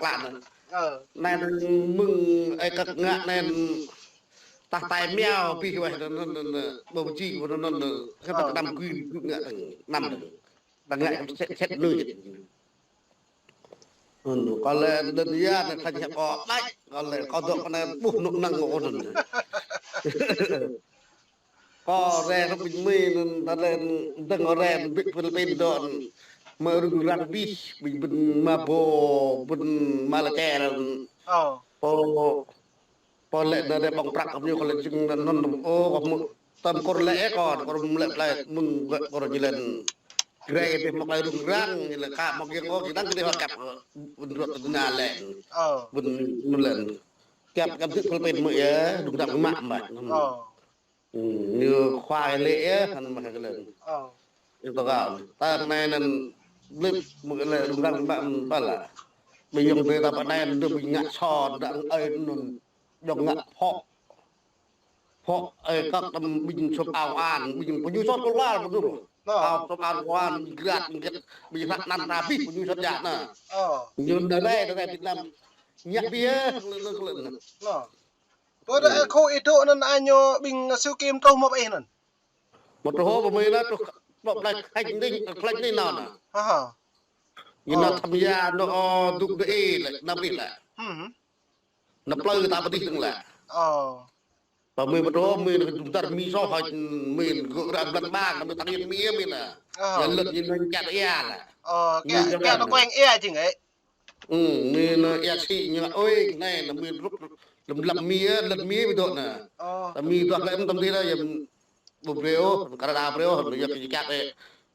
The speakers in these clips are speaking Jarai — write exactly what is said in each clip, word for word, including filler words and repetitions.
klă anai. Ơ. Anai anŭn mơ̆ng ơi kăk ngă anai tah tai meo pih weh anŭn, anŭn, anŭn, ƀu či anŭn, anŭn, anŭn. Kơ ta Ơ. Kơnăm gui gui ngă tang năm tang. Tang ngă sĕt sĕt lui. Anŭn, kâo lĕ đơn ya anai khan hiăp kâo ƀač, kâo lĕ kâo dŏ kơ anai ƀuh anŭn năng kâo anŭn. Kâo rai rơ̆p ƀing mơi anŭn, ta lĕ dơ̆ng kâo rai ƀing Philippin dŏ. Mơi rŭng răng abih, ƀing ƀing Mabo, ƀing Malacca anŭn. Ơ. Pô, pô lĕ anŭn rai ƀơ̆ng prăk kơ ñu kâo lĕ jing anŭn, anŭn, ơ, kâo mơ̆, tơm kor lĕ ơ kâo, kor mơ̆ lĕ plai, mơ̆ng gơ̆ kor ñu lĕ. Grai dih mơ̆ plai rŭng răng, ñu lĕ ka mơ̆ giăng ơ, kơ dang kơ dih hơkăp, ơ, ƀing ruăt tơdơi anai lĕ. Ơ. Ƀing anŭn lĕ. Kiăp kăn tŭ Philippin mơ̆ yơh, rŭng răng mă mă. Ơ. Ơ, ñu khua kơ lĕ yơh, hăn mă kơ lĕ. Ơ. Ñu tơgao. Ta anai anŭn blip mơ̆ kơ lĕ rŭng răng mă mă pơla. Ƀing yŏng tơi ta pơ anai anŭn dŏ ƀing ngă sô, dang ơi anŭn. Yŏng ngă phŏ. Phŏ, ơi, kăk tơm ƀing sop ao an, ƀing pơñu sot kơ lal pơdŭr. Ơ. Ao sop ao an, ƀing grat, ƀing grat, ƀing hrăk anăn ta abih pơñu sot jak anai. Ơ. Ñu anai rai, anai rai Việt Nam. Ñăk biă, lơ, lơ, lơ. Ơ. Pơ anai khô ih dŏ anŭn añô ƀing Siu Kim truh mơ̆ ih anŭn? Mơ̆ truh hŏ, ƀu mơi anŭn truh, ƀu plai khlĕč anai, khlĕč anai nao anŭn. Ha ha. Ñu nao tham gia anŭn, ơ, dŭk dơ̆ ih lĕ, anăm ih lĕ. Hm. Anŭn plơi ta pơdih dơ̆ng lĕ. Ơ. Ƀu mơi mơ̆ truh, mơi anŭn dŭm dar mi soh hơ̆č, mơi gơ̆ ră blan ƀang, mơi tang yơh mi, mơi anŭn. Ơ. Ñu lĕ ñu anŭn kiăk ia lĕ. Ơ, ñu kiăk, kiăk anŭn kueng ia jing ih. Ơ, mơi anŭn ia sĭ ñu, ơi, anai, anŭn mơi rup, lăm lăm mi, lăm mi ƀu dŏ anŭn. Ơ. Ta mi dŏ lĕ mơ̆ tơm tih anŭn, yơh, ƀu brơi ôh, Canada brơi ôh, anŭn yơh kiăk ih,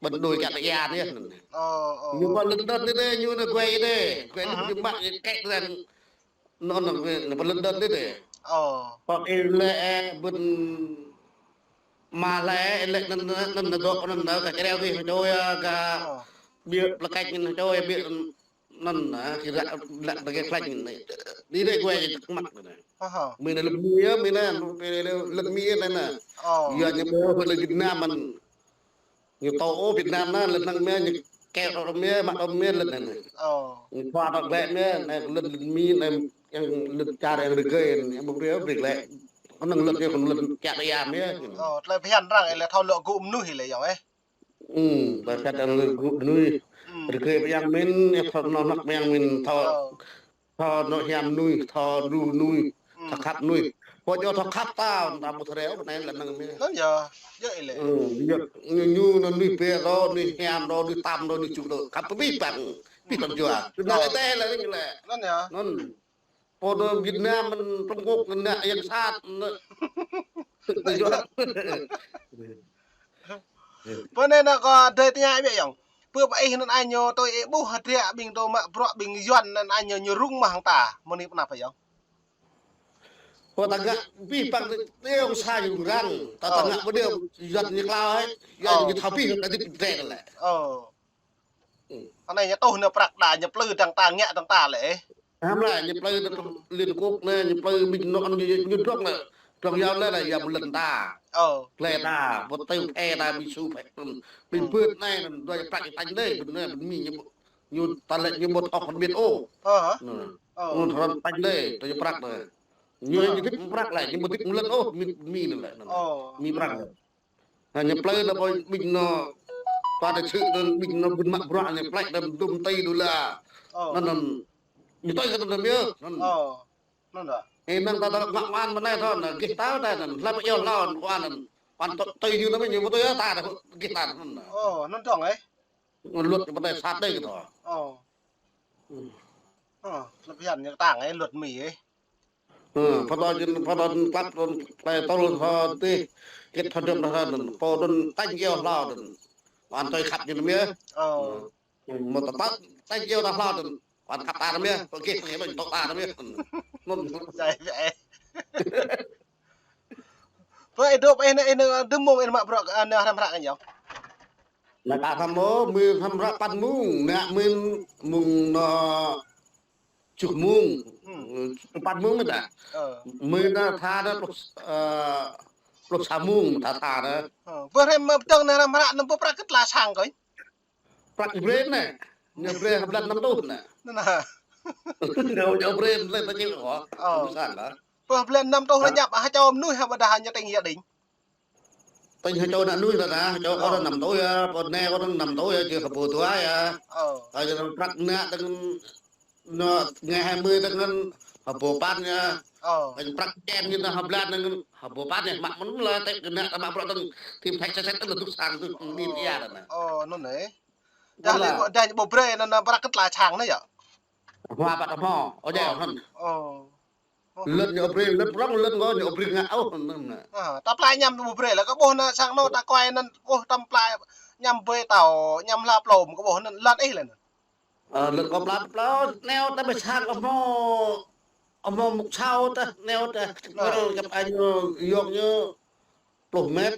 ƀăn đôi kiăk ia anŭn. Ơ, ơ. Ñu pơlĕ đơ̆t anai dih, ñu anŭn guai dih, guai anŭn ñu mă, kĕ dih, anŭn, anŭn, anŭn pơlĕ đơ̆t anai dih. Ơ. Pơ ih lĕ, ơ, ƀing mă lĕ, ih lĕ anŭn, anŭn, anŭn dŏ, anŭn, anŭn, kơ čreo dih, čôi, ơ, kơ Ơ. Biă plơi kĕč anŭn, čôi, biă anŭn, anŭn, ơ, kơ ră, lăk ta kơ khlĕč anŭn. Dih dih guai jing tơk măk anŭn. Ha ha. Mơi anŭn lĕ mơi, mơi anŭn, lĕ mơi anŭn. Ơ. Yua ñu ƀuh lĕ Việt Nam mơ̆n. Ñu tŏ ôh Việt Nam anŭn, lĕ năng mơi, ñu kĕ rŏ mơi, mă rŏ mơi lĕ anŭn. Ơ. Ñu khua rŏ glĕ mơi, anai lĕ mơi, anai yang lĕ čar yang rơgơi, yang ƀu brơi, brơi glĕ. Kơnơ̆ng lĕ ñu kơnơ̆ng lĕ kiăk ia mơi. Ơ, tơlơi phiăn arăng, ih lĕ thâo lŏ gŭ mơnuih ih lĕ yơh, ơ. Ơ, tơlơi phiăn arăng lĕ gŭ mơnuih. Ơ. Rơgơi ƀu yang mĭn, ih thâo nao năk ƀu yang mĭn, thâo, ơ, thâo nao hiam mơnuih, thâo đru mơnuih, ơ, thâo khăp mơnuih. Pô djơ̆ thâo khăp ta, ta ƀu thâo reo, anai lĕ năng mơi. Anŭn yơh, yơh ih lĕ. Ơ, yơh, ñu, ñu, anŭn mơi pĕ rŏ, mơi hiam rŏ, mơi tam rŏ, mơi čuk rŏ. Khăp abih bang, abih bang jua. Anŭn ih tih lĕ, ih lĕ. Anŭn yơh. Anŭn. Pô dŏ Việt Nam mơ̆n Trung Quốc anŭn yang sat anŭn. Pơ anai anŭn kâo dơi tơña biă yơh. Pơ pơ ih anŭn añô tui ih ƀuh hơdră ƀing dŏ mă bruă ƀing Yuan anŭn añô ñu rŭng mơ̆ hăng ta. Mơ̆ng anai pơ anăp yơh. Pô ta ngă abih bang tơlơi sa ñu rŭng răng. Ta ta ngă pơ anai Yuan ñu klao hĕ. Yuan ñu thâo abih ta dip drel lĕ. Ơ. Ơ. Anai ñu tuh anai prăk đa, ñu plư dơ̆ng ta, ngă dơ̆ng ta lĕ. Hăm lĕ, ñu plư dơ̆ng Liên Quốc anai, ñu plư ƀing anŭn, ñu, ñu drŏng lĕ. Drŏng yua lĕ, lĕ yua ƀu lŏn ta. Ơ. Plơi ta, ƀu tơl phe ta, ƀing su phe. Ƀing bưt anai, anŭn dua prăk tañ dih, ƀing anai, ƀing Mi ñu, ñu ta lĕ ñu ƀu thâo phân biệt ôh. Ơ hă? Anŭn. Ơ. Anŭn thâo tañ dih, ta ñu prăk anai. Ñu, ơ, ñu dip prăk lĕ, ñu ƀu dip lŏn ôh, Mi, Mi anŭn lĕ, anŭn. Ơ. Mi prăk lĕ. Ha, ñu plơi anŭn ƀing anŭn, pă ta čhư̆ anŭn ƀing anŭn ƀing mă bruă ñu plơi anŭn dŭm tơi đôla. Ơ. Anŭn anŭn, ñu tơi kơ anŭn yơh. Anŭn. Ơ. Anŭn dah. Ơ, năng ta ta ngă mơ̆n anai thâo anŭn, gih ta ta anŭn, hlăp yơh hlâo anŭn, anŭn. Anŭn tơi, tơi ñu anŭn, ñu ƀu tơi ta dah, gih ta anŭn. Ơ, anŭn dơ̆ng ih. Luật ñu ƀu tơi sat dih kơ thâo. Ơ. Ơ, hlăp hiam ñu tang ih, luật Mi ih. Ơ, pơtô jing, pơtô klăp, plơi tơl thâo tih, kĕt thâo djŏp thâo anŭn, pô anŭn tañ iâu hlâo anŭn. Anŭn tơi khăp ñu anŭn yơh. Ơ. Mơ̆ ta tañ iâu ta hlâo anŭn. Anŭn khăp ta anŭn yơh. Pơkeh pơkeh ƀing tŏ ta anŭn yơh. Anŭn. Jai jai. Pơ ih dŏ pơ ih anai, ih anai dŭm mông ih mă bruă, anai hrăm hră kơ ñu. Anai ta hrăm mông, mơi hrăm hră păn mông, anai mơi mông anŭn tơjuh mông. Ơ, păn mông mơi dah. Ơ. Mơi anŭn tha anŭn pluh, ơ, pluh sa mông tha tha anŭn. Ơ, pơ hrăm mă pơdơ̆ng anai hrăm hră anŭn pơ prăk kơ tơlơi sang kơ ih. Prăk ñu brơi anai. Ñu brơi ha blan năm tuh anai. Anŭn hă. Ñu, ñu brơi lĕ ta čih kơ. Ơ. Ƀu sang lah. Pơ blan năm tôh lĕ ñăp, ha čô mơnuih hă ƀôdah ñu tĭng gia đình? Tĭng ha čô ană mơnuih ta, ha čô kâo năm tôh yơh, pơ anai kâo năm tôh yơh, či ha ƀô dua yơh. Ơ. Ơ, ñu prăk ană tơ̆ng, ñu, ngày hai mươi tơ̆ng ha ƀô păn yơh. Ơ. Tơ̆ng prăk čen ñu ha blan tơ̆ng ha ƀô păn yơh, mă mơ̆n lĕ tĕk kơ ană ta mă bruă tơ̆ng, tim thai sa set tơ̆ng tŭ sang tŭ, ñu ia ta anai. Ơ, anŭn yơh. Dah lĕ kâo dah ñu ƀu brơi anŭn, anŭn prăk kơ tơlơi čang anai yơh. Hmâo pă ta hmâo, ơ, jai hăn. Ơ. Lŏn ñu brơi, lŏn prŏng, lŏn kâo ñu brơi ngă ôh, anŭn anai. Ơ, ta pla añăm ƀu brơi lah, kâo ƀuh anŭn sang anŭn ta kuai anŭn, ôh, ta pla añăm ƀơi tao, añăm hla plôm, kâo ƀuh anŭn lŏn ih lĕ anŭn. Ơ, lŏn kâo pla, pla, neo ta ƀơi sang kâo hmâo, hmâo mŭk sao ta, neo ta, ơ, kơ añu yŏng ñu pluh met,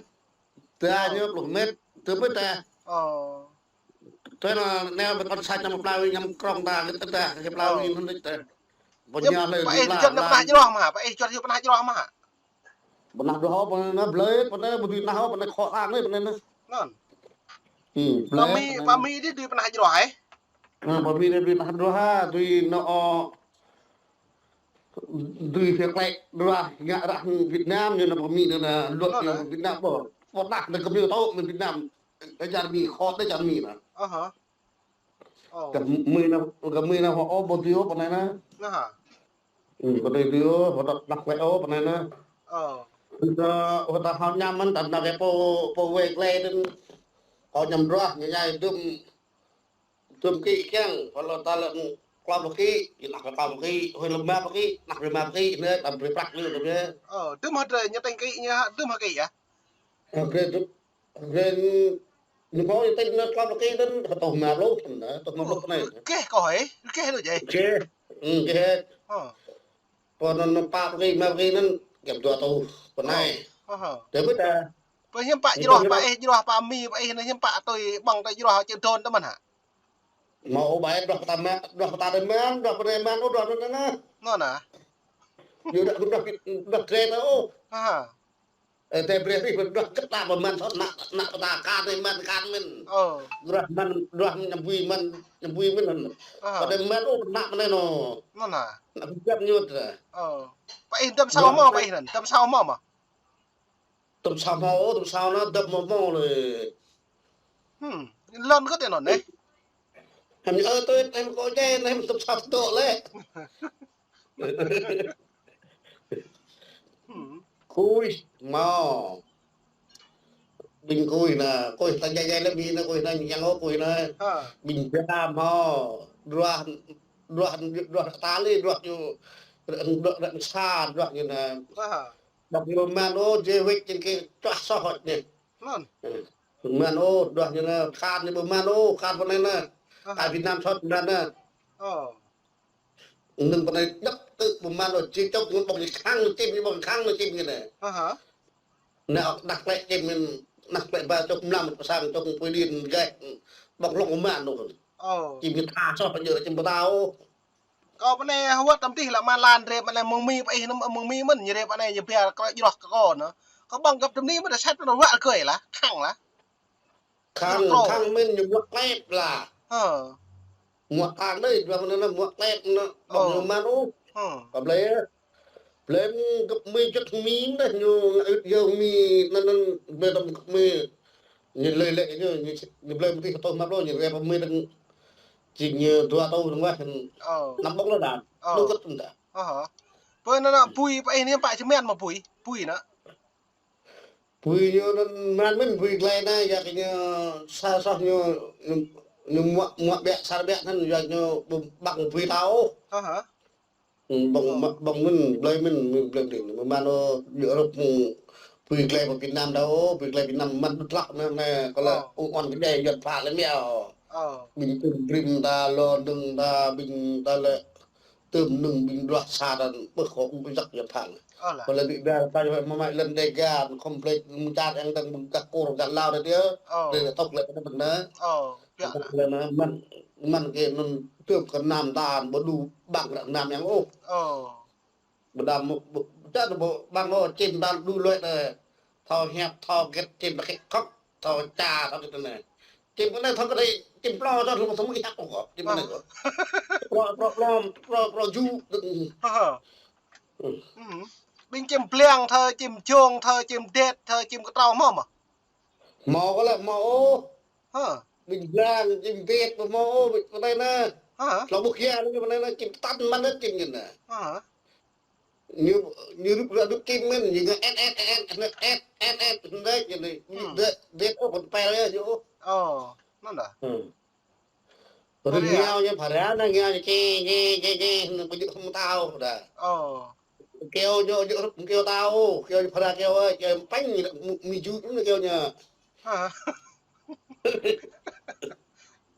ta ñu pluh met, tơ ƀơi ta. Ơ. Tơ anŭn neo ƀơi kŏn sa añăm pla, añăm krong ta, kơ ta, kơ pla, ơ, anŭn ta. Ƀu ñu lĕ pă ih pla, juăt pla. Pơnah jroh mă, pă ih juăt hyu pơnah jroh mă. Pơnah jroh pơ anai, blơi, pơ anai, ƀu dưi nah, pơ anai khŏ tang anai, pơ anai anai. Anŭn. Hmm, blơi, pă mĭ, pơ anai. Pă mĭ dih dưi pơnah jroh, ơ? Ơ, pă mĭ dih dưi pơnah jroh, ha, dưi anŭn, ơ, dưi hiăp klĕ jroh, ngă rah Việt Nam, ñu anŭn pă mĭ anŭn, luật ñu Việt Nam ƀôh. Ƀôh nah, anŭn kơ mĭ tŏ, mĭ Việt Nam. Kơ čar mĭ, khŏ tơ čar mĭ anŭn. Ơ hă. Ơ. Kơ mĭ anŭn, kơ mĭ anŭn hŏ, ơ, ƀu dưi ôh pơ anai anŭn. Anŭn hă. Hmm, ƀu dưi ôh, ƀu dưi anăp klĕ ôh pơ anai anŭn. Ơ. Kơ, ƀu dưi hŏ añăm mơ̆n, tơdah kơ pô, pô wai klĕ tơ̆ng, hŏ añăm jroh, ñu ñai dŭm, dŭm kĭ kiăng, pơ lŏn ta lĕ klâo pluh kĭ, ñu anăp klâo pluh kĭ, huĭ lŏm rơma pluh kĭ, anăp rơma pluh kĭ, anai, ta brơi prăk ñu, anai. Ơ, dŭm hă drơi, ñu tĭng kĭ, ñu dŭm hă kĭ yơh? Ơ, drơi dŭm. Ren, ñu kâo tĭng anŭn klâo pluh kĭ anŭn, hơtŏh rơma pluh, anŭn, hơtŏh rơma pluh anai. Rơkeh kâo hă, rơkeh anŭn jai. Rơkeh. Hmm, rơkeh. Ơ. Pơ anŭn pă pluh kĭ, rơma pluh kĭ anŭn, gap dua rơtuh, pơ anai. Ơ, ơ. Tơ ƀơi ta. Pơ hiư̆m pă jroh, pă ih jroh, pă mĭ, pă ih anŭn hiư̆m pă tui ƀơ̆ng tui jroh, čư̆ đôn tơ mơ̆n hă? Hmâo ƀai, jroh pơtah mă, jroh pơtah đơ̆ng mơ̆n, jroh pơdai mơ̆n, ôh, jroh anŭn anŭn. Anŭn hă? Ñu đah, đah, đah drơi ta ôh. Hă. Ơ, tơ brơi rih, ƀơ̆ng đah kơ ta ƀơ̆ng mơ̆n thot, anăp, anăp ta kan anai mơ̆n, kan mơ̆n. Ơ. Đah mơ̆n, đah añăm bui mơ̆n, añăm bui mơ̆n. Ơ. Pơdai mơ̆n, ôh, anăp mơ̆n anai anŭn. Anŭn hă? Anăp bui jăp ñu ta. Ơ. Pă ih dŏm sao hmâo, pă ih anŭn, dŏm sao hmâo mơ̆? Dŏm sao hmâo, dŏm sao anŭn, dŏm hmâo hmâo lĕ. Hmm, lŏn kơ tơ anŭn anai. Hăm, ơ, tui, tui kâo jai anai, dŏm sao tŏ lĕ. Hmm. Kuih, hmâo. Ƀing kuih anŭn, kuih ta jai jai lĕ mĭ anŭn, kuih anŭn ñang ôh kuih anŭn. Hă. Ƀing jra hmâo, đah, đah, đah ta lĕ, đah ñu, đah, đah sa, đah ñu anŭn. Hă. Đah ñu mơ̆n ôh, jĕ wĕk čĭn kơ čuah soh hŏt anai. Anŭn. Mơ̆n ôh, đah ñu anŭn, khan ñu ƀu mơ̆n ôh, khan pơ anai anŭn. Hă. Ta Việt Nam sot mơ̆n anŭn. Ơ. Anŭn pơ anai đăp tơ ƀu mơ̆n ôh, či čŏk ñu ƀơ̆ng ñu khăng, čim ñu ƀơ̆ng khăng, čim ñu anai. Hă hă. Anai ôh, anăp klĕ čim ñu, anăp klĕ ba čŏk mlam pơ sang, čŏk pui đin gĕt, ƀơ̆ng hlŏng ƀu mơ̆n ôh. Ơ. Čim ñu tha soh pơ ñu, čim ƀu tha ôh. Kâo pơ anai hơwơ̆t tơm tih lah mơ̆n lăn rĕp pơ anai mơ̆ng Mi pơ ih anŭn, mơ̆ng Mi mơ̆n ñu rĕp pơ anai ñu biă kơ jroh kơ kâo anŭn. Kâo ƀơ̆ng găp tơm ni mơ̆n dah sat pơ anŭn wă kơi lah, khăng lah. Khăng, khăng mơ̆n ñu muă klĕp lah. Hă. Muă khăng đơi, dua mơ̆n anŭn muă klĕp anŭn, ƀơ̆ng ñu mơ̆n ôh. Hă. Kơ blơi. Blơi găp Mi čŭt Mi dah ñu ngă ưt yơh Mi anŭn anŭn blơi tơm găp Mi. Ñu lơi lĕ ñu, ñu, ñu blơi mơ̆ng tih kơ tơh mă lô, ñu rĕp pơ Mi tơ̆ng čĭn ñu dua tơh tơ̆ng wah. Ơ. Năm ƀŏk lơ đan. Ơ. Lu kơt tơ̆ng ta. Ơ hă. Pơ anŭn anŭn bui, pơ ih anai pă čơmĕn mă bui, bui anŭn. Bui ñu anŭn mơ̆n mơ̆n bui glai anai, yua kơ ñu sa soh ñu, ñu, ñu muă, muă biă, sar biă anŭn, yua ñu ƀơ̆ng bui tao. Ơ hă. Ƀơ̆ng, ƀơ̆ng mơ̆n, blơi mơ̆n, mơ̆n blơi mơ̆n. Mơ̆n ôh, yua rŏk mơ̆n, bui glai pơ Việt Nam đah ôh, bui glai Việt Nam mơ̆n đut lăk mơ̆n, mơ̆n, kơ lĕ, ơ, ung on kơ djai, yua pha lĕ miao. Ơ. Ƀing tơm brim ta, lŏn dơ̆ng ta, ƀing ta lĕ, tơm nưng ƀing đuaĭ sa ta, ƀơ̆ kơ ung kơ jăk yua pha. Ơ lah. Kơ lĕ ƀing ta, ta yua mă mă lŏn Dega, kơmplĕt, mơ̆ng čar yang tơ̆ng, mơ̆ng gah Kur, gah Lao ta yơh. Ơ. Lĕ tŏk lĕ ta ƀơ̆ng anai. Ơ, biă. Tŏk lĕ anai, mơ̆n, mơ̆n kơ anŭn tơm kơ Nam ta, ƀu đu ƀăng ră Nam yang ôh. Ơ. Ƀu đam, ƀu, ƀu, čar ƀu ƀăng ôh, čim đan đu lơi anai. Thâo hiăp, thâo gĕt, čim ƀu khĕ khŏk, thâo ča, thâo gĕt anai. Čim pơ anai thâo kơ anai, čim plô thâo, thâo mơ̆ ih hăk kơ. Čim pơ anai kơ. Plô, plô, plô, plô, plô ju. Hơ, hơ. Hm. Hm. Ƀing čim pliăng thâo, čim jông thâo, čim đet thâo, čim kơtrâo hmâo mơ̆? Hmâo kơ lĕ, hmâo ôh. Hơ. Ƀing pliăng, čim đet hmâo ôh, ƀing pơ anai anai. Hơ. Hlâo ƀuh kiăng anai, pơ anai anai, čim tăn mơ̆n anai, čim anai anai. Hơ. Ñu, ñu rup, rup čim mơ̆n, ñu ngă et, et, et, et, et, et, et, ñu anai, ñu anai, ñu đet, đet ôh, pơpel yơh, ñu ôh. Ơ, anŭn đah. Hm. Pơrơ̆ng ngiao ñu phara anai, ngiao ñu či, či, či, či, ñu ƀu djơ̆ hmâo tao đah. Ơ. Kơyâo ñu djơ̆ hrup kơyâo tao, kơyâo ñu phara kơyâo, kơyâo pĕng ñu đah, mĭ, mĭ ju ñu kơyâo ñu. Hă.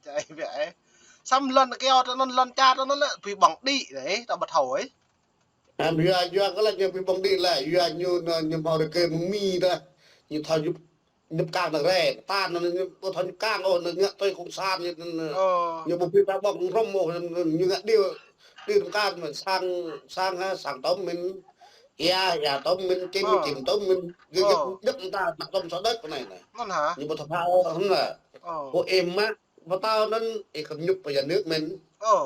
Čai biă ĕ. Samơ̆ lŏn kơyâo tơ anŭn, lŏn čar tơ anŭn lĕ ƀu ƀơ̆ng đĭ đah, ta ƀu thâo ĕ. Hă, yua, yua kơ lĕ ñu ƀu ƀơ̆ng đĭ lĕ, yua ñu, ñu, ñu hmâo rơgơi mơ̆ng Mi đah. Ñu thâo ñu Ñŭp kang nao rai, tan anŭn ñu ƀu thâo ñŭp kang ôh, ñu ngă tui cộng sản ñu, ñu, Ơ. ñu ƀu pĭt ta ƀơ̆ng hrŏm ôh, ñu, ñu ngă điêu, điêu tơm kang mơ̆n, sang, sang hă, sang tơm mơ̆n, ia, ia tơm mơ̆n, čim, Ơ. čim tơm mơ̆n, gơ̆, gơ̆, Ơ. gơ̆ ta, mă tơm sa đôč kơ anai anai. Anŭn hă? Ñu ƀu thâo phao ôh, anŭn hă? Ơ. Ơ, ih mă, ƀu thâo anŭn, ih kơnuk pơ nhà nước mơ̆n. Ơ.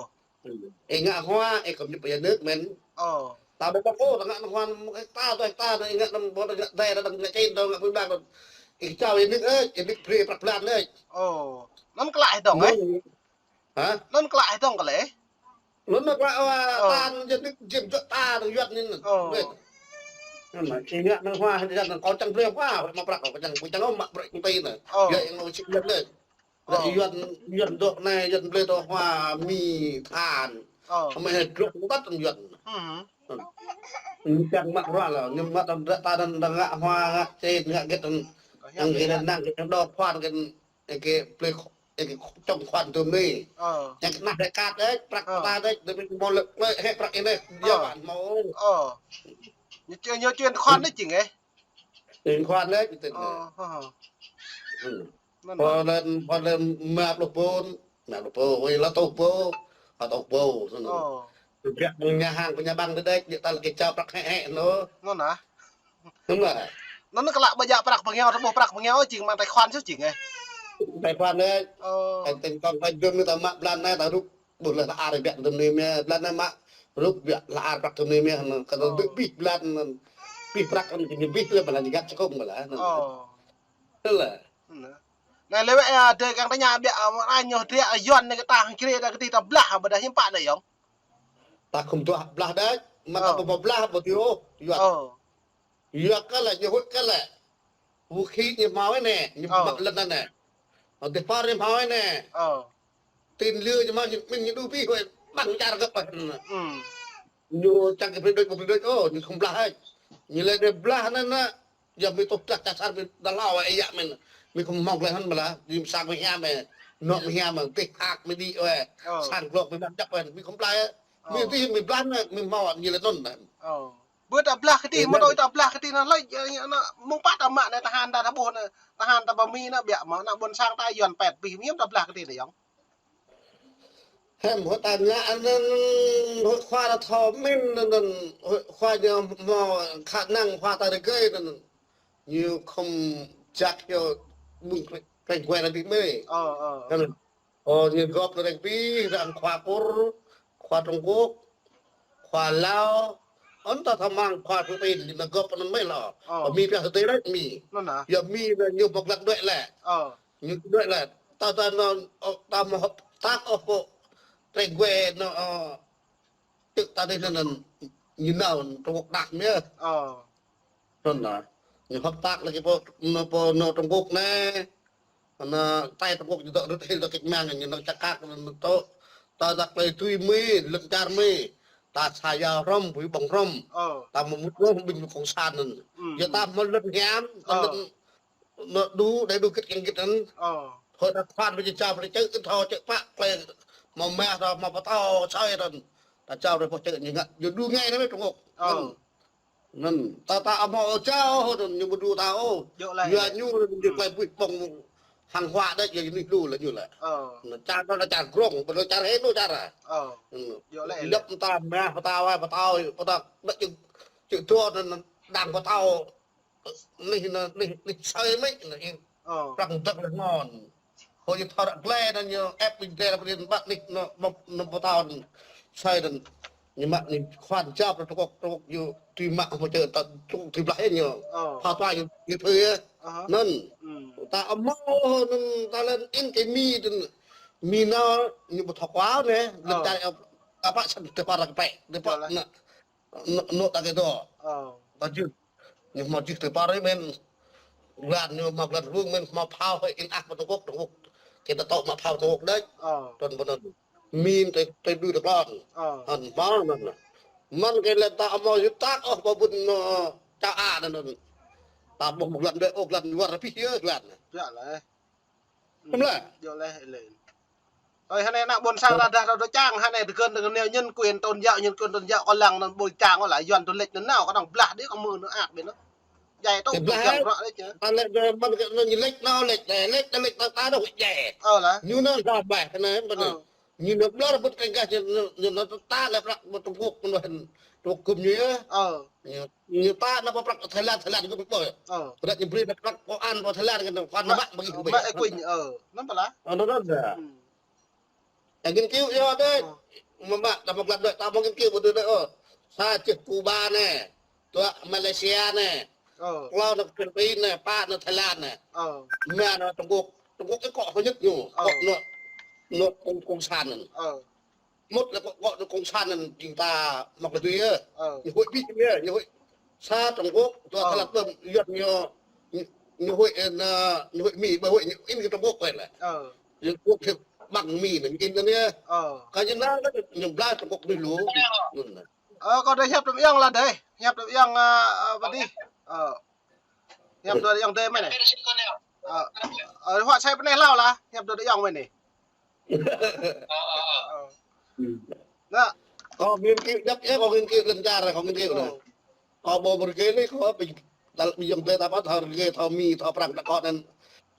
Ih ngă hua, ih kơnuk pơ nhà nước mơ̆n. Ơ. Ta ƀu ƀơ̆ng ôh, ta ngă nao hua một hecta, dua hecta, ta ngă năm, ƀu ta ngă đai, ta ngă čin, ta ngă pui bang. Ih čao nhà nước ĕ, nhà nước brơi prăk blan ĕ. Ơ. Anŭn klă ih dŏng ĕ? Hă? Anŭn klă ih dŏng kơ lĕ? Anŭn klă, ơ, Ơ. ta nhà nước jim jŏk ta, ta yuan anŭn. Ơ. Ƀĕ. Anŭn mă, ih ngă nao hua, yuan anŭn kâo čang brơi hua, mă prăk kâo čang, kâo čang mă brơi công ty anŭn. Ơ. Yua ih ngă sĭt yuan anŭn. Ơ. Yuan, yuan dŏ anai, yuan blơi dŏ hua Mi than. Ơ. Hmâo hĕ drŏk tăt tơm yuan. Hm. Ñu čang mă ruă lă, ñu mă tơm dră ta anŭn, anŭn ngă hua, ngă čen, ngă gĕt anŭn. Kơ hiam anŭn gĕt anŭn, gĕt anŭn dŏ hua, gĕt anŭn, gĕt blơi, gĕt čong khoan tơm anai. Ơ. Ñu kơnah rơkat đĕ, prăk Ơ. ta đĕ, đĕ ƀing hmâo lĕ, hĕ prăk anai, Ơ. yua ƀan hmâo. Ơ. Ñu čuen, ñu čuen khoan đĕ jing ĕ. Ih khoan lĕ, ih tĭt lĕ. Ơ, hă, hă. Hm. Anŭn Pô lĕ. Lĕ, pô lĕ mă pluh bon, mă pluh bon, ơi lă tuh bon, lă tuh bon, anŭn. Ơ. Tơbiă pơ nhà hàng, pơ nhà băng đĕ đĕ, ñu ta lĕ kơ čao prăk hĕ hĕ anŭn. Anŭn hă? Anŭn hă? Anŭn kơ lă ƀu djă prăk pơngiao, ta ƀuh prăk pơngiao jing mă tài khoản sĭt jing ĕ. Tài khoản đĕ. Ơ. Ơ, tên con phải dơ̆m ta mă blan anai ta rup. Ƀuh lĕ lă ar biă tơm anai mơ̆, blan anai mă rup biă lă ar prăk tơm anai mơ̆, anŭn kơ anŭn Ơ. dŏ pĭ blan anŭn, pĭ prăk anŭn kơ ñu pĭ lĕ blan ñu găt čơkŭng mơ̆ lă anŭn. Ơ. Tơlơi. Anŭn. Anai lĕ wĕ, ơ, dơi kang tơña biă, ơ, mă anai ñu dơi, ơ, yuan anai kơ ta hăng črê đah kơ tih ta blah, ƀôdah hiư̆m pă anai yơh. Ta khŏm tuah blah đĕ, mă ta Ơ. ƀu hmâo blah ƀu djơ̆ ôh, yuan. Ơ. Yua kơ lĕ, ñu huĭ kơ lĕ. Vũ khí ñu hmâo anai, ñu Ơ. hmâo lŏn anai. Ơ, dêh păr ñu hmâo anai. Ơ. Tên lửa ñu hmâo, ñu, mĭn ñu đu pĭ huĭ, ƀăng čar gơ̆p ƀah. Hm. Ñu čang kơ brơi đôč, brơi đôč, ơ, ñu khŏm blah ĕ. Ñu lĕ đe blah anŭn anŭn, yua mĭ tŏ blah čar sar mĭ đa lao ĕ yă mĭn. Mĭ khŏm hmâo lĕ hăn mơ̆ lă, mĭ sang mĭ hiam ĕ, nŏ mĭ hiam ĕ, tih ak mĭ đĭ ĕ, Ơ. sang glŏk mĭ mă djăp ĕ, mĭ khŏm blah ĕ. Ơ. Mĭ tih mĭ blah anŭn, mĭ hmâo ñu lĕ anŭn anŭn. Ơ. Ƀu ta blah kơ tih, Ơ, mơ̆ anŭn. Tui ta blah kơ tih anŭn lơi, ơ, anŭn mơ̆ng pă ta mă anai tơhan ta, ta ƀuh anai, tơhan ta ƀu mĭn anŭn biă mơ̆, anŭn ƀôn sang ta yuan pĕt pĭ, mĭn ta blah kơ tih anŭn yơh. Hĕ, huĭ ta ngă anŭn, huĭ khua ta thâo mĭn anŭn, huĭ khua ñu hmâo khả năng khua ta rơgơi anŭn. Ñu khŏm jak yơh ƀing krĕng, krĕng guai ta ƀĭ mơ̆. Ơ, ơ. Anŭn. Ơ, ñu gŏp ta rơgơi ƀĭ, răng khua Kur, khua Trung Quốc, khua Lao, anŭn ta thâo mơ̆ng khua Trung Quốc, ñu gŏp anŭn mơ̆ lă. Ơ. Ơ, Mi pioh tơdơi lĕ Mi. Anŭn hă? Yua Mi anŭn ñu ƀơ̆ng lăng đuaĭ lĕ. Ơ. Ñu đuaĭ lĕ. Ta, ta anŭn, ơ, ta hmâo hợp tác ôh pô. Tơlơi gue anŭn, ơ, čư̆ ta dih anŭn, ñu nao Trung Quốc đah mơ̆. Ơ. Anŭn anŭn. Ñu hợp tác lagi pô, anŭn pô anŭn Trung Quốc anai. Anŭn tai Trung Quốc ñu dŏ rơ̆t hil dŏ kĕč mang, ñu anŭn čakak anŭn tŏ. Ta dăk lĕ tui Mi, lŏn čar Mi. Ta sa yua hrŏm, ƀu ƀơ̆ng hrŏm. Ơ. Ta hmâo mŭt hrŏm, ƀing cộng sản anŭn. Hm, Yua hm. ta hmâo lŏn hiam, ta Ơ. lŏn Anŭn đu, đe đu gĭt kiăng gĭt anŭn. Ơ. Hơi ta khoan ƀơi čar ƀơi čư̆, thâo čư̆ pă, klĕ hmâo mah ta hmâo pơtâo, sơi ta. Ta čao ƀơi pô čư̆ ñu ngă, ñu đu ngai anai mơ̆ Trung Quốc. Ơ. Anŭn. Anŭn, ta, ta hmâo čao, anŭn, ñu ƀu đu ta ôh. Djơ̆ lĕ. Yua ñu, ñu Hm. klĕ ƀuih ƀơ̆ng hàng hóa đĕ, yua ñu lu lĕ ñu lĕ. Ơ. Anŭn, čar ta lĕ čar grong, ƀu đu čar hê đu čar. Ơ. Anŭn. Djơ̆ lĕ. Lăp ta mah, pơtâo, pơtâo, pơtâo, đĕ čư̆, čư̆ dua, anŭn, đang pơtâo. Anih anŭn, anih, anih sơi mơ̆, anŭn ih Ơ. prăng dơ̆ng lĕ ngon. Hơi ñu thâo ră glai anŭn ñu ĕp ƀing drơi ră prin ƀă nik anŭn mă anŭn pơtao anŭn. Sai anŭn ñu mă ñu khuan jap ră tơkŏk tơkŏk ñu tui mă hmâo čơ tơ tơkŏk tui blah ñu. Ơ. Pha tua ñu ñu phơi. Ơ hă. Anŭn. Hmm. Ta amâo anŭn ta lĕ in kơ mi anŭn. Mi nao ñu ƀu thâo kual anai. Lĕ ta apa săn tơ pă ră kơ pĕ. Tơ pă anŭn. Anŭn, anŭn ta kơ dŏ. Ơ. Ta jưh. Ñu hmâo jưh tơ pă rơi mơ̆n. Glan ñu hmâo glan rơwang mơ̆n hmâo phao hơi in ah pơ tơkŏk tơkŏk. Kơ ta tŏ mă phao tơkŏk đĕč. Ơ. Tơl pơ anŭn. Min tơ tơ đu tơ klon. Ơ. Hăn hmâo anŭn. Mơ̆n kơ lĕ ta hmâo yŭ tak ôh pơ ƀun anŭn čar A anŭn. Ta ƀuh glan đĕ ôh glan luar pih yơh glan. Biă lah. Tơm lah. Djơ̆ leh ih lĕ. Ơi, hơnai ană ƀôn sang ră dah ră dŏ čang, hơnai tơgơ̆n tơgơ̆n neo nhân quyền tôn giáo, nhân quyền tôn giáo kơ lăng anŭn ƀơi čang kơ lah, Yuan tơ lĕč anŭn nao, kơ đang blah đĭ kơ mơ̆ anŭn ăt ƀĕ anŭn. Djai tŏ ƀơi čang ră đĕč. Ta lĕ kơ mơ̆n kơ anŭn ñu lĕč nao lĕč, lĕ lĕč, ta lĕč ta ta dŏ djai. Ơ lah. Ñu nao lah ƀai, hơnai ƀĕ anŭn. Ơ. Ñu nao blah rơbŭt kơ gah ñu, ñu nao ta lĕ prăk ƀơi Trung Quốc anŭn hăn. Trung Quốc ñu yơh. Ơ. Ñu, ñu ta nao pơ prăk Thái Lan, Thái Lan kơ ƀơi. Ơ. Prăk ñu brơi nao prăk kơ an pơ Thái Lan kơ nao khuan mă ƀơi. Mă ih kuñ, ơ. Anŭn pơlah. Anŭn anŭn dah. Hmm. Yang nghiên cứu yơh đĕ. Ơ. Mă mă ta mă glan đĕ ta mă nghiên cứu ƀơi đĕ, ơ. Sa čih Cuba anai. Dua Malaysia anai. Ơ. Klâo nao Philippin anai, pă nao Thái Lan anai. Ơ. Rơma nao Trung Quốc. Trung Quốc ih kŏ hơñĕt ñu. Ơ. Kŏ nao, nao cộng, cộng sản anŭn. Ơ. Mŭt lĕ kŏ, kŏ nao cộng sản anŭn jing ta mă kơ tui yơh. Ơ. Ñu hơi ƀĭ yơh, ñu hơi sa Trung Quốc, dua Thái Lan pơm, Yuan ñu, ñu hơi, ơ, ñu hơi Mi, ƀơi hơi ñu in kơ Trung Quốc quên lĕ. Ơ. Ñu Quốc thì bằng Mi anŭn in anŭn yơh. Ơ. Kơ ñu nao lĕ ñu blah Trung Quốc anŭn lu. Anŭn anŭn. Ơ, kâo đơi hiăp tơm ayŏng lah đơi. Hiăp tơm ayŏng, ơ, ơ, ƀă đĭ. Ơ. Hiăp tơm ayŏng đơi mơ̆n anai. Ơ, ơ, huă sai pơ anai hlâo lah. Hiăp tơm ayŏng mơ̆n anai. Ơ. Anŭn. Kâo nghiên cứu djăp yơh, kâo nghiên cứu lŏn čar, kâo nghiên cứu anŭn. Ơ. Kâo ƀu brơi kơ anai, kâo ƀing, tal ƀing ayŏng đơi ta ƀu thâo rơgơi, thâo Mi, thâo Prăng, ta kŏ anŭn.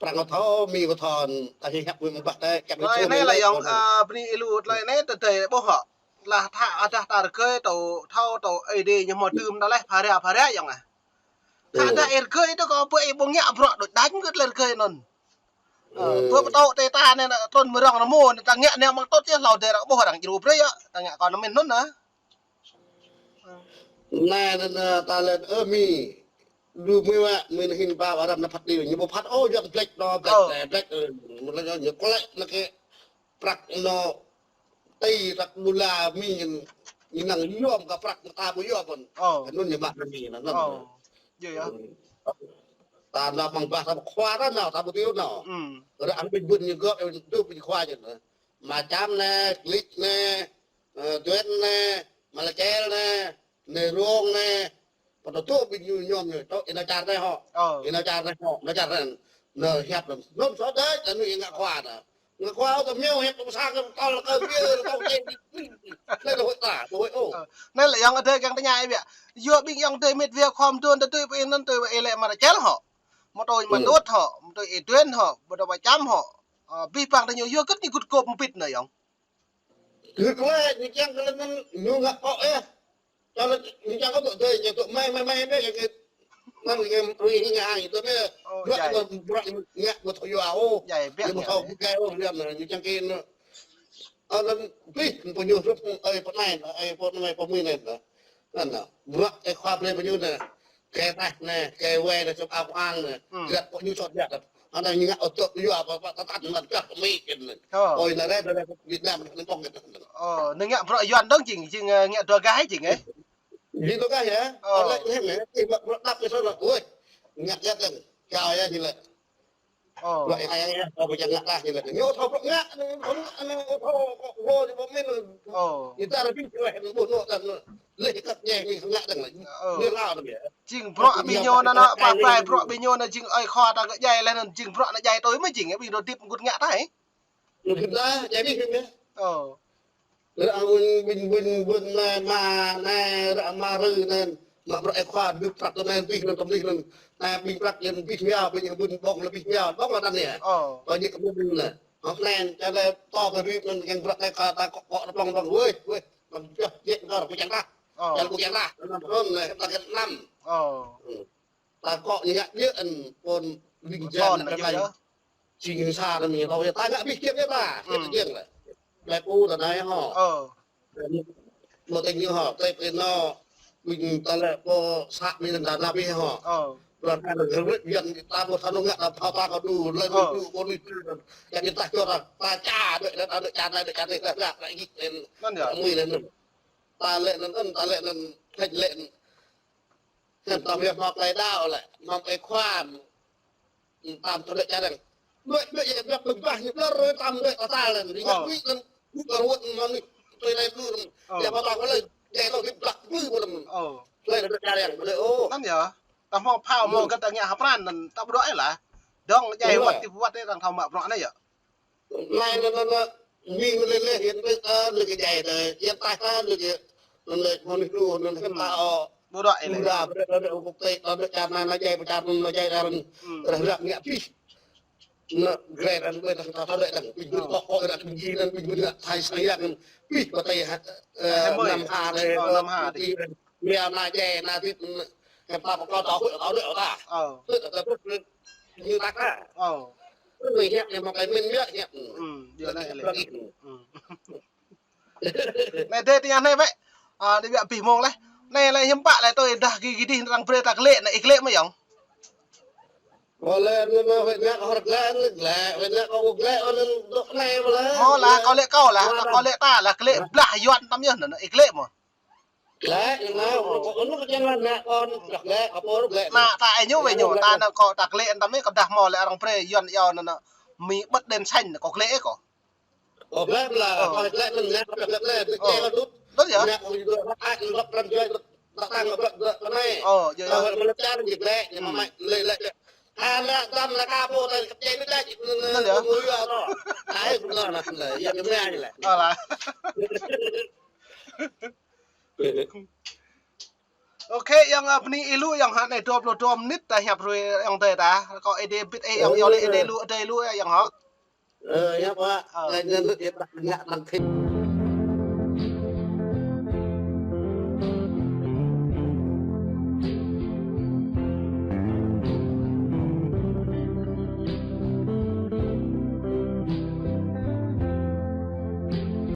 Prăng kâo thâo, Mi kâo thâo, ta hiăp wơ̆t mơ̆ ƀă tơi, čăp wơ̆t. Tơlơi anai lah ayŏng, ơ, bơni ih lu tơlơi anai tơdơi ƀuh hŏ. Lah thâo, dah ta rơgơi, tơl thâo, tơl Ơi Adai ñu hmâo dưm ta leh, phara, phara ayŏng ah. Thâo dah ih rơgơi tơ kâo ƀu ih ƀu ngă bruă đôč đač kơ tơlơi rơgơi anŭn. Ơ, ƀu pơtô tơ ta anai, trŭn mơ̆ rŏng rơmô, anai ta ngă anai mơ̆ng tŏt yơh, hlâo đơi ră ƀuh arăng djru brơi yơh, ta ngă kơ anŭn mơ̆n anŭn ah. Anai anŭn, ơ, ta lĕ, ơ, Mi. Lu Mi wă, Mi anŭn hin ba arăng nao phat đĭ, ñu ƀu phat, ơ, Yuan blĕč, nao blĕč, ơ, blĕč, ơ, mơ̆ lĕ ñu klĕ, nao kơ prăk anŭn Ti prăk đôla Mi ñu, ñu năng yom kơ prăk ta ƀu yom pơ̆n. Ơ. Anŭn ñu mă Mi anŭn. Ơ. Yơh yơh. Ta nao mơ̆ng bah ta ƀu khua ta nao, ta ƀu tui nao. Hmm. Ră anŭn ƀing ƀun ñu gơ̆, ñu tŭ ƀing khua ñu. Mă Čam anai, Klĭč anai, ơ, Duen anai, Mă Lachel anai, anai Rong anai. Pơtô tŭ ƀing ñu ñom ñu, tŭ ih nao čar anai hŏ. Ơ. Ih nao čar anai hŏ, nao čar anai. Nao hiăp lăm. Lăm sô đơi, anŭn ih ngă khua ta. Ngă khua ta miêu hiăp tŭ sa kơ tơl kơ biơ, tơl čen. Lĕ tơl hơi ta, tơl hơi ôh. Ơ. Anai lĕ ayŏng adơi kiăng tơña ih biă. Yua ƀing ayŏng adơi mĕt wa khŏm dŏ tui ƀing anŭn tui ih lĕ Mă Lachel hŏ. Mă tui Mă Dut hŏ, mă tui ih Duen hŏ, ƀu dŏ Mă Čam hŏ. Ơ, abih bang ta ñu yua kơ ñu gŭt gŏp mbĭt anai ayŏng. Kơ klĕ, ñu kiăng kơ lĕ anŭn, ñu ngă kŏ yơh. Čar ñu čang kơ tŏ dơi, ñu tŏ mai, mai, mai, mai, kơ, mơ̆n kơ, rui, ñu ngă ai, tŏ mai, ơ, bruă, jai, bruă, ngă, ƀu thâo yua ôh. Jai, biă, ñu ƀu thâo, ơ, gai ôh, liăm, ñu čang kơ, anŭn, ƀih, pơñu hrup, ơi, pơ anai, ơi, pơ anai, pơ Mi anai, anŭn, bruă, ơi, khua brơi pơñu anai, kơ tah anai, kơ wai anai, čŏp ao kơang anai, hmm, jăk kơ ñu čŏt jăk. Anai ñu ngă ôh tŏ yua, pơ, pơ, tơtă, anŭn, čŏt Mi, anŭn. Ơ. Ơi, anai, anai, anai, Việt Nam, anai, ƀong, anai. Ơ, anai ngă bruă Yuan dong jing, jing, ơ, ngă dua gah jing, ơ. Jing dua gah yơh. Ơ. Anai, anai, anai, ih mă bruă đăp, ih sơ̆, ơi. Ngă, ngă, anai. Kâo yơh, jing lĕ. Ơ. Bruă anai, anai, anai, kâo ƀu kiăng ngă lah, jing lĕ. Ñu thâo bruă ngă, anai, thâo ngă, anai, thâo, thâo, thâo, thâo, thâo, thâo, ñu ta ră ƀing, anai, ƀuh, anai, anai, leh kăt, anai, anai, ngă, anai, anai. Ơ. Anai, lao, anai, yơh. Jing bruă ƀing ñu anŭn, anŭn, pơklaih bruă ƀing ñu anŭn jing ơi khua ta kơ jai leh anŭn jing bruă anŭn jai tui mơ̆ jing, ƀing dŏ hơdip gŭt ngă ta ih. Anŭn hĭ ta, jai ƀing hĭ ta. Ơ. Ră ƀing, ƀing, ƀing, ƀing anai, mă anai, ră mă rơ anai, mă bruă ơi khua, dŏ prăk anai, tih anŭn, tơm tih anŭn. Anai ƀing prăk anŭn abih mơyang, ƀing, ƀing ƀong lĕ abih mơyang, ƀong lĕ anŭn yơh. Ơ. Ƀing ñu kơ ƀing anŭn. Hŏ anai, čar lĕ tŏ kơ rĭm anŭn, kiăng bruă ơi khua ta kŏ, kŏ, tơpŏng, tơpŏng, wơ̆i, wơ̆i. Mă čah, jĕ kơ kơ kiăng ta. Ơ. Čar kơ kiăng ta. Anŭn, anŭn, anai, ta kơ anăm. Ơ. Hmm. Ta kŏ ñu ngă djơ̆ anŭn pôn ling jang anŭn anŭn yơh. Jing sa anŭn ñu tao ta ngă abih kiăng ta. Hmm. Kiăng lĕ. Lĕ pô ta anai hŏ. Ơ. Mơ̆ tơña hŏ, tơlơi pơkă anŭn, ƀing ta lĕ pô sat mĭn ta nao abih hŏ. Ơ. Lăn anŭn gơmrĕt biăn ta pô sa anŭn ngă ta phao ta kơ du, lĕ du pô ni du. Yang kita kơ ta, ta ča đuaĭ, ta đuaĭ ča, ta đuaĭ ča, ta ngă, ta ngă git anŭn. Anŭn yơh. Mui anŭn. Ta lĕ anŭn, ta lĕ anŭn, ta lĕ anŭn. Hơ̆m ta hmâo tơlơi đaŏ lĕ, hmâo tơlơi khua. Tam tơlơi čar yang. Đuaĭ, đuaĭ, yang biăp bơbah, yang blơr, tam đuaĭ, ta tal yang. Ring ngă đuaĭ, yang bơbah ruăt, yang mơnuih, tui lai blur. Yang bơbah, yang bơbah, yang bơbah, yang bơbah, yang bơbah. Tơlơi đuaĭ čar yang, đuaĭ, ôh. Anŭn yơh. Ta hmâo phao, hmâo găt ta ngă hơpran, anŭn ta ƀu đuaĭ lah. Dong, djai wăt, ti wăt, ta thâo mă bruă anai yơh. Anai, anai, anai, anai. Mĭn mơ̆ lĕ lĕ, hiăp, ơ, lĕ kơ djai đơi. Yang ta, ta, lĕ kơ, anŭn lĕ, hmâo ni tu, anŭn kơ ta, ôh. Ƀu đuaĭ lĕ. Ƀu đuaĭ, ƀu đuaĭ, ƀu đuaĭ, ƀu đuaĭ, ƀu đuaĭ, ƀu đuaĭ, ƀu đuaĭ, ƀu đuaĭ, ƀu đuaĭ, ƀu đuaĭ, ƀu đuaĭ, Nă, gre anŭn ƀơi tơ̆ng ta thâo đuaĭ tơ̆ng. Ƀing ƀu kŏ kŏ ră ƀing gih anŭn ƀing ƀu nă thai sang yang anŭn. Ƀing ƀu tơ̆ng ha, ơ, năm ha đơi, ơ, năm ha đơi. Ƀing ƀu nă djai nă tĭt, kơ ta pơkŏ ta huĭ ta đuaĭ ta. Ơ. Huĭ ta ta ƀuh ñu ta ka. Ơ. Ñu hiăp ñu mă kai mĭn ñu hiăp. Ư, yơh anai lĕ. Ư. Anai dêh tơña anai wơ̆t. Ơ, đĭ ƀiă abih mông leh. Anai lĕ hiư̆m pă lĕ tui dah gih gih dih arăng brơi ta klĕ anai, ih klĕ mơ̆ yơh? Ơ, lĕ anŭn mơ̆ wơ̆t ngă kơ hơrơ̆k lĕ, anŭn klĕ, wơ̆t ngă kơ kâo klĕ, anŭn dŏ anai mơ̆ lĕ. Mơ̆ lah, kâo lĕ kâo lah, kâo lĕ ta lah, klĕ blah Yuan tam yơh anŭn, ih klĕ mơ̆? Klĕ, anŭn mơ̆, kâo anŭn kơ jing lah ană kâo anŭn klĕ, kâo pô klĕ. Ană ta ih ñu wơ̆t ñu, ta anŭn kâo ta klĕ tam yơh, kơ dah mơ̆ lĕ arăng brơi Yuan yơh anŭn, mi bơ̆t đen xanh anŭn kâo klĕ kâo. Ơ, klĕ mơ̆ lah, ơ. Kâo klĕ anŭn ngă, kâo klĕ, klĕ, klĕ kâo tŭt. Anŭn yơh. Ngă kâo anŭn dŏ, anŭn dŏ, anŭn dŏ, anŭn dŏ, anŭn dŏ, anŭn dŏ. Ơ, yơh, yơh. Kâo mơ̆ lĕ čar anŭn klĕ, ñu mă mă, lĕ, lĕ, lĕ. Ană dăm ană ka pô ta kơčĕ anŭn ta čih anŭn, anŭn yơh. Mui yơh to. Ai, anŭn anŭn lĕ, yơh, yơh, mă anŭn lĕ. Ơ lah. Ôkê, yang, ơ, bơni ih lu yang hă anai dua pluh dua mơnit ta hiăp hrơi yang tơi ta. Kâo ih dê bit ih yang yua lĕ ih dê lu, ih dê lu yang hă. Ơ, hiăp hă. Ơ. Anai anŭn yơh ta ngă tăng thêm.